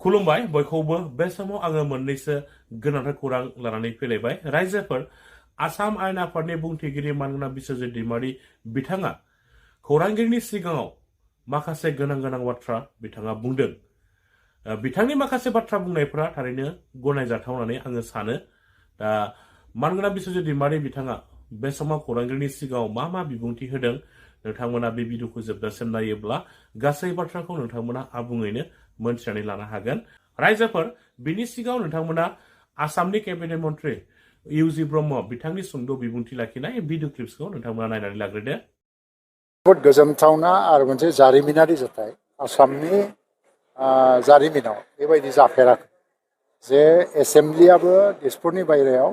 खुलुमबाय बयखौबो बे समाव आङो मोननैसो गोनांथार खौरां लानानै फैलायबाय रायजोफोर आसाम आयेन आफादनि बुंथिगिरि मानगोनां बिस्वजित दैमारी बिथाङा खौरांगिरिनि सिगाङाव माखासे गोनां बाथ्रा बिथाङा बुंदों बिथांनि माखासे बाथ्रा बुंनायफोरा थारैनो गनायजाथाव होननानै आङो सानो दा मानगोनां बिस्वजित दैमारी बिथाङा बे समाव खौरांगिरिनि सिगाङाव मा बिबुंथि होदों नोंथांमोना बे भिडिअखौ जोबजासिम नायोब्ला गासै बाथ्राखौ नोंथांमोना आबुङैनो मोनथिनानै लानो हागोन रायजोफोर बिनि सिगाङाव नोंथांमोना आसामनि केबिनेट मन्त्रि U.G ब्रह्म बिथांनि सुंद' बिबुंथि लाखिनाय भिडिअ क्लिप्सखौ नोंथांमोना नायनानै लाग्रोदो जोबोद गोजोनथावना आरो मोनसे जारिमिनारि जाथाय आसामनि जारिमिनाव बेबायदि जाफेराखै जे एसेम्ब्लियाबो दिसपुरनि बायरायाव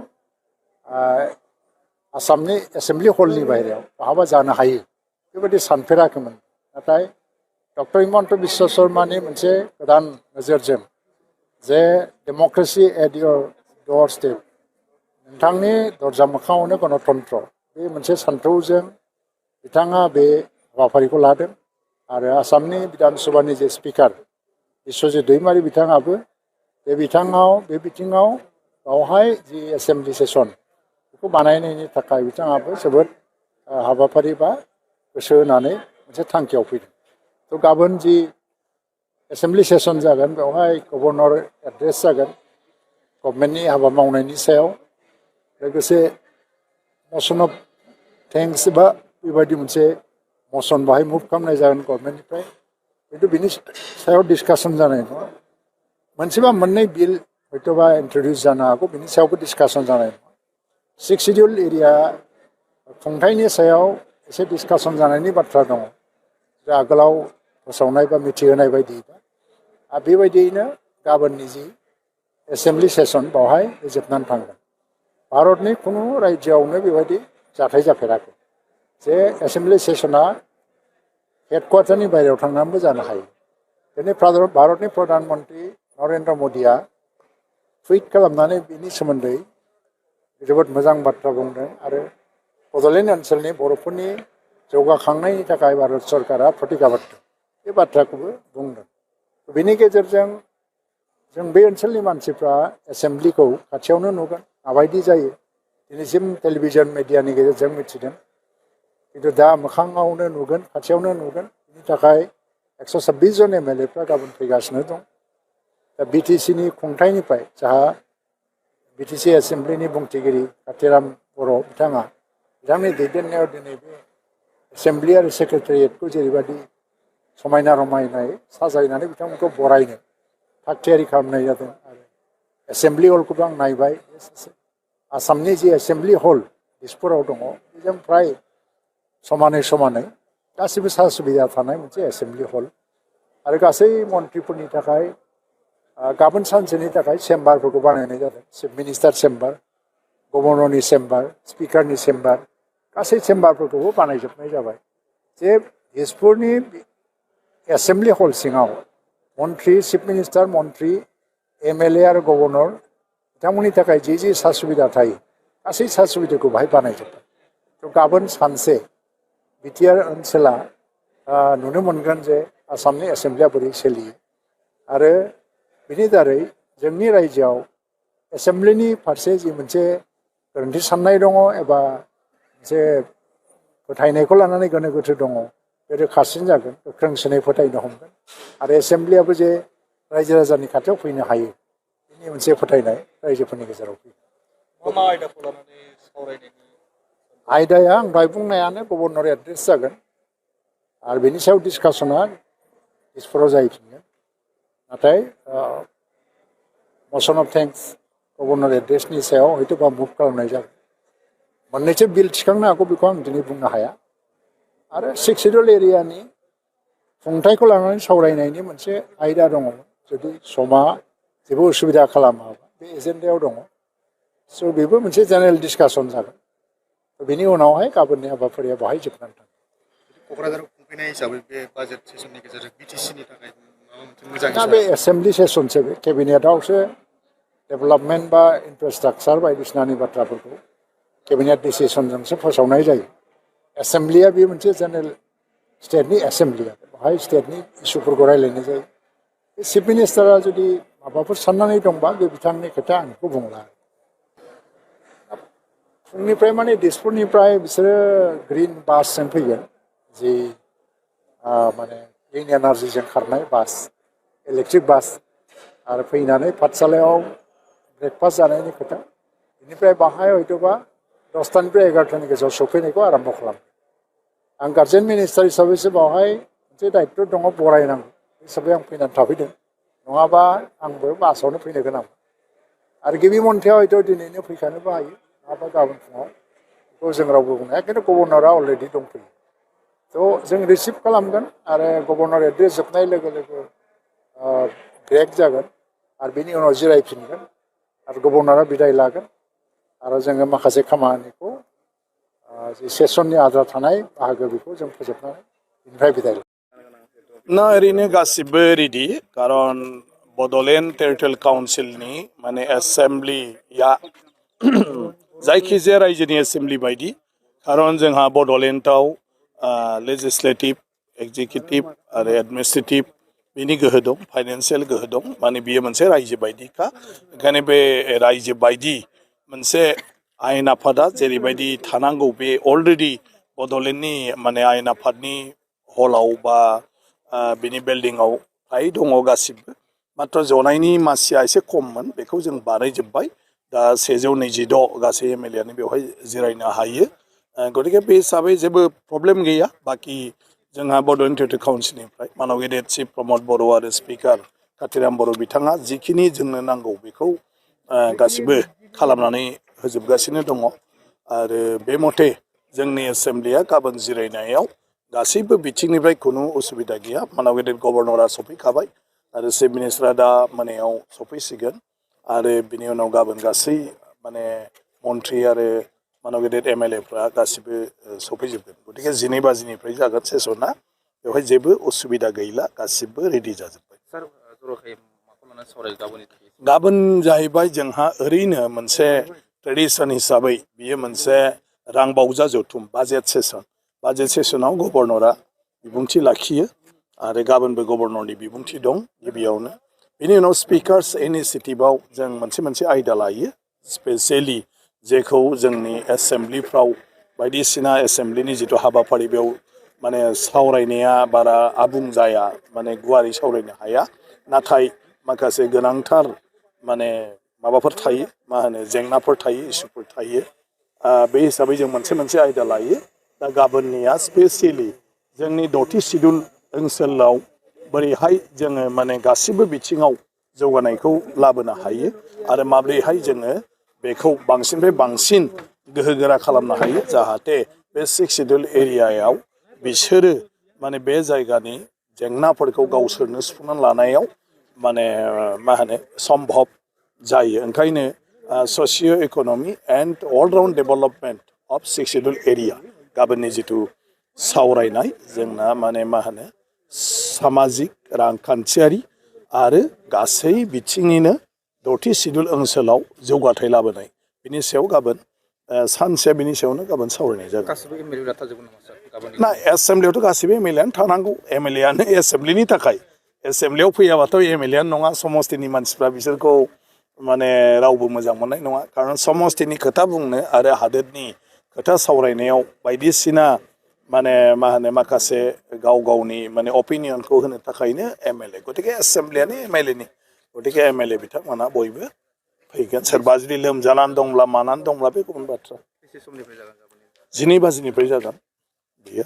आसामनि एसेम्ब्लि हलनि बायरायाव बहाबा जानो हायो बेबायदि सानफेराखैमोन नाथाय डक्टर हिमन्त बिश्व शर्मानि मोनसे गोदान नोजोरजों जे democracy at your doorstep नोंथांनि दरजा मोखाङावनो गणतन्त्र बे मोनसे सान्थौजों बिथाङा बे हाबाफारिखौ लादों आरो आसामनि बिधान सभानि जे स्पिकार बिस्वजित दैमारी बिथाङाबो बे बिथिङाव बावहाय जि एसेम्ब्लि सेसन बेखौ बानायनायनि थाखाय बिथाङाबो जोबोद हाबाफारि बा गोसो होनानै मोनसे थांखियाव फैदों थ' गाबोन जि एसेम्ब्लि सेसन जागोन बेवहाय गभर्नर एड्रेस जागोन गभर्नमेन्टनि हाबा मावनायनि सायाव लोगोसे मसन अफ थेंक्स बा बेबायदि मोनसे मसन बाहाय मुभ खालामनाय जागोन गभर्नमेन्टनिफ्राय खिन्थु बिनि सायाव डिसकासन जानाय नङा मोनसेबा मोननै बिल हयथ'बा इन्ट्रडिउस जानो हागौ बिनि सायावबो डिसकासन जानाय नङा 6 शिडिउल एरिया खुंथायनि सायाव एसे डिसकासन जानायनि बाथ्रा दङ जे आगोलाव फोसावनाय बा मिथिहोनाय बायदियैबा आरो बेबायदियैनो गाबोननि जि एसेम्ब्लि सेसन बावहाय जोबनानै थांगोन भारतनि खुनु रायजोआवनो बेबायदि जाथाय जाफेराखै जे एसेम्ब्लि सेसना हेडक्वार्टारनि बायरायाव थांनानैबो जानो हायो दिनै भारतनि प्रधान मन्त्रि नरेन्द्र मदिया टुइट खालामनानै बिनि सोमोन्दै जोबोद मोजां बाथ्रा बुंदों आरो बड'लेण्ड ओनसोलनि बर'फोरनि जौगाखांनायनि थाखाय भारत सरकारा प्रतिज्ञाबद्ध बे बाथ्राखौबो बुंदों बेनि गेजेरजों जों बे ओनसोलनि मानसिफ्रा एसेम्ब्लिखौ खाथियावनो नुगोन माबायदि जायो दिनैसिम टेलिभिजन मिडियानि गेजेरजों मिथिदों खिन्थु दा मोखाङावनो नुगोन खाथियावनो नुगोन बिनि थाखाय 126 जन एमएलएफ्रा गाबोन फैगासिनो दं दा बिटिसिनि खुंथायनिफ्राय जाहा बिटिसि एसेम्ब्लिनि बुंथिगिरि कातिराम बर' बिथांनि दैदेननायाव दिनै बे एसेम्ब्लि आरो सेक्रेटारियेटखौ जेरैबायदि समायना रमायनायै साजायनानै बिथांमोनखौ बरायनो थाग थियारि खालामनाय जादों आरो एसेम्ब्लि हलखौबो आं नायबाय आसामनि जि एसेम्ब्लि हल दिसपुराव दङ बेजों फ्राय समानै गासिबो सा सुबिदा थानाय मोनसे एसेम्ब्लि हल आरो गासै मन्थ्रिफोरनि थाखाय गाबोन सानसेनि थाखाय चेम्बारफोरखौ बानायनाय जादों चिफ मिनिस्टार चेम्बार गभर्नरनि चेम्बार स्पिकारनि चेम्बार गासै चेम्बारफोरखौबो बानायजोबनाय जाबाय जे दिसपुरनि एसेम्ब्लि हल सिङाव मन्थ्रि चिफ मिनिस्टार मन्थ्रि एमएलए आरो गभर्नर बिथांमोननि थाखाय जि सा सुबिदा थायो गासै सा सुबिदाखौ बाहाय बानायजोब्बाय थ' गाबोन सानसे बिटिआर ओनसोला नुनो मोनगोन जे आसामनि एसेम्ब्लिया बोरै सोलियो आरो बिनि दारै जोंनि रायजोआव एसेम्ब्लिनि फारसे जि मोनसे गोरोन्थि साननाय दङ एबा मोनसे फोथायनायखौ लानानै गोनो गोथो दङ बे रोखासिन जागोन गोख्रोंसिनै फोथायनो हमगोन आरो एसेम्ब्लियाबो जे रायजो राजानि खाथियाव फैनो हायो बेनि मोनसे फोथायनाय रायजोफोरनि गेजेराव फैगोन मा आयदाखौ लानानै सावरायनायनि आयदाया आं दहाय बुंनायानो गभर्नर एड्रेस जागोन आरो बेनि सायाव डिसकासना दिसपुराव जाहैफिनगोन नाथाय मसन अफ थेंक्स गभर्नर एड्रेसनि सायाव हयथ'बा मुभ खालामनाय जागोन मोननैसो बिल थिखांनो हागौ बेखौ आं दिनै बुंनो हाया आरो 6 शिडिउल एरियानि खुंथायखौ लानानै सावरायनायनि मोनसे आयदा दङ जुदि समा जेबो उसुबिदा खालामाबा बे एजेन्डायाव दङ स' बेबो मोनसे जेनेरेल डिसकासन जागोन बेनि उनावहाय गाबोननि हाबाफारिया बाहाय जोबनानै थाङो क'क्राझाराव खुंफैनाय हिसाबै बे बाजेट सेसननि गेजेरजों बिटिसिनि थाखाय माबा मोनसे मोजां दा बे एसेम्ब्लि सेसनसो बे केबिनेटआवसो डेभेलपमेन्ट बा इनफ्रास्ट्राक्चार बायदिसिनानि बाथ्राफोरखौ केबिनेट डिसिसनजोंसो फोसावनाय जायो एसेम्ब्लिया बे मोनसे जेनेरेल स्टेटनि एसेम्ब्लि बेवहाय स्टेटनि इसुफोरखौ रायज्लायनाय जायो चिफ मिनिस्टारा जुदि माबाफोर साननानै दंबा बे बिथांनि खोथा आं बेखौ बुंला फुंनिफ्राय माने दिसपुरनिफ्राय बिसोरो ग्रिन बासजों फैगोन जि माने क्लिन एनार्जिजों खारनाय बास इलेक्ट्रिक बास आरो फैनानै पाठसालायाव ब्रेकफास्ट जानायनि खोथा बेनिफ्राय बाहाय हयथ'बा 10टानिफ्राय 11टानि गेजेराव सफैनायखौ आरम्भ खालामो आं गार्जेन मिनिस्टार हिसाबैसो बावहाय मोनसे दायित्व दङ बरायनांगौ हिसाबै आं फैनानै थाफैदों नङाबा आंबो बासावनो फैनो गोनां आरो गिबि मन्थ्रिया हयथ' दिनैनो फैखानोबो हायो नङाबा गाबोन फुङाव बेखौ जों रावबो बुंनो हाया खिन्थु गभर्नरा अलरेडि दंफैयो थ' जों रिसिभ खालामगोन आरो गभर्नर एड्रेस जोबनाय लोगो लोगो ब्रेक जागोन आरो बेनि उनाव जिरायफिनगोन आरो गभर्नरा बिदाय लागोन आरो जोङो माखासे खामानिखौ जि सेसननि आद्रा थानाय बाहागो बेखौ जों फोजोबनानै बेनिफ्राय बिदाय ना ओरैनो गासिबो रेडि कारन बड'लेण्ड टेरिटरियेल काउन्सिलनि माने एसेम्ब्लिया जायखिजाया रायजोनि एसेम्ब्लि बायदि कारन जोंहा बड'लेण्डआव लेजिस्लेटिभ एक्जिकिउटिभ आरो एडमिनिस्ट्रेटिभ बिनि गोहो दं फाइनान्सियेल गोहो दं माने बियो मोनसे रायजो बायदिखा ओंखायनो बे रायजो बायदि मोनसे आयेन आफादा जेरैबायदि थानांगौ बे अलरेडि बड'लेण्डनि माने आयेन आफादनि हलाव बा बिनि बिल्डिंआव फ्राय दङ गासिबो मात्र जनायनि मासिया एसे खममोन बेखौ जों बानायजोब्बाय दा 126 गासै एमएलएआनो बेवहाय जिरायनो हायो गतिके बे हिसाबै जेबो प्रब्लेम गैया बाखि जोंहा बड'लेण्ड टेरिटरियेल काउन्सिलनिफ्राय मानाव गेदेर चिफ प्रमद बर' आरो स्पिकार कातिराम बर' बिथाङा जिखिनि जोंनो नांगौ बेखौ गासिबो खालामनानै होजोबगासिनो दङ आरो बे मथे जोंनि एसेम्ब्लिया गाबोन जिरायनायाव गासैबो बिथिंनिफ्राय खुनु उसुबिदा गैया मानाव गेदेर गभर्नरा सफैखाबाय आरो चिफ मिनिस्टारा दा मोनायाव सफैसिगोन आरो बिनि उनाव गाबोन गासै माने मन्थ्रि आरो मानाव गेदेर एमएलएफ्रा गासिबो सफैजोबगोन गतिके 12 बाजिनिफ्राय जागोन सेसना बेवहाय जेबो उसुबिदा गैला गासिबो रेडि जाजोब्बाय गाबोन जाहैबाय जोंहा ओरैनो मोनसे ट्रेडिसन हिसाबै बियो मोनसे रां बावजा जथुम बाजेट सेसनाव गभर्नरा बिबुंथि लाखियो आरो गाबोनबो गभर्नरनि बिबुंथि दं गिबियावनो बिनि उनाव स्पिकार्स इनिसियेटिभआव जों मोनसे आयदा लायो स्पेसियेलि जेखौ जोंनि एसेम्ब्लिफ्राव बायदिसिना एसेम्ब्लिनि जिथु हाबाफारि बेयाव माने सावरायनाया बारा आबुं जाया माने गुवारै सावरायनो हाया नाथाय माखासे गोनांथार माने माबाफोर थायो मा होनो जेंनाफोर थायो इसुफोर थायो बे हिसाबै जों मोनसे आयदा लायो दा गाबोननिया स्पेसियेलि जोंनि 10थि सिडुल ओनसोलाव बोरैहाय जोङो माने गासिबो बिथिङाव जौगानायखौ लाबोनो हायो आरो माब्रैहाय जोङो बेखौ बांसिननिफ्राय बांसिन गोहोगोरा खालामनो हायो जाहाथे बे 6 सिडुल एरियायाव बिसोरो माने बे जायगानि जेंनाफोरखौ गावसोरनो सुफुंनानै लानायाव माने मा होनो सम्भब जायो ओंखायनो socio' economy and all round development of 6 schedule area गाबोननि जिथु सावरायनाय जोंना माने मा होनो सामाजिक रांखान्थियारि आरो गासै बिथिंनिनो 10थि सिडुल ओनसोलाव जौगाथाय लाबोनाय बिनि सायाव गाबोन सानसे बिनि सायावनो गाबोन सावरायनाय जागोन ना एसेम्ब्लियावथ' गासिबो एमएलएआनो थानांगौ एमएलएआनो एसेम्ब्लिनि थाखाय एसेम्ब्लियाव फैयाबाथ' एमएलएआनो नङा समस्तिनि मानसिफ्रा बिसोरखौ माने रावबो मोजां मोननाय नङा खारन समस्तिनि खोथा बुंनो आरो हादोरनि खोथा सावरायनायाव बायदिसिना माने मा होनो माखासे गावनि माने अपिनियनखौ होनो थाखायनो एमएलए गतिके एसेम्ब्लियानो एमएलएनि गतिके एमएलए बिथांमोना बयबो फैगोन सोरबा जुदि लोमजानानै दंब्ला मानानै दंब्ला बे गुबुन बाथ्रा 12 बाजिनिफ्राय जागोन बेयो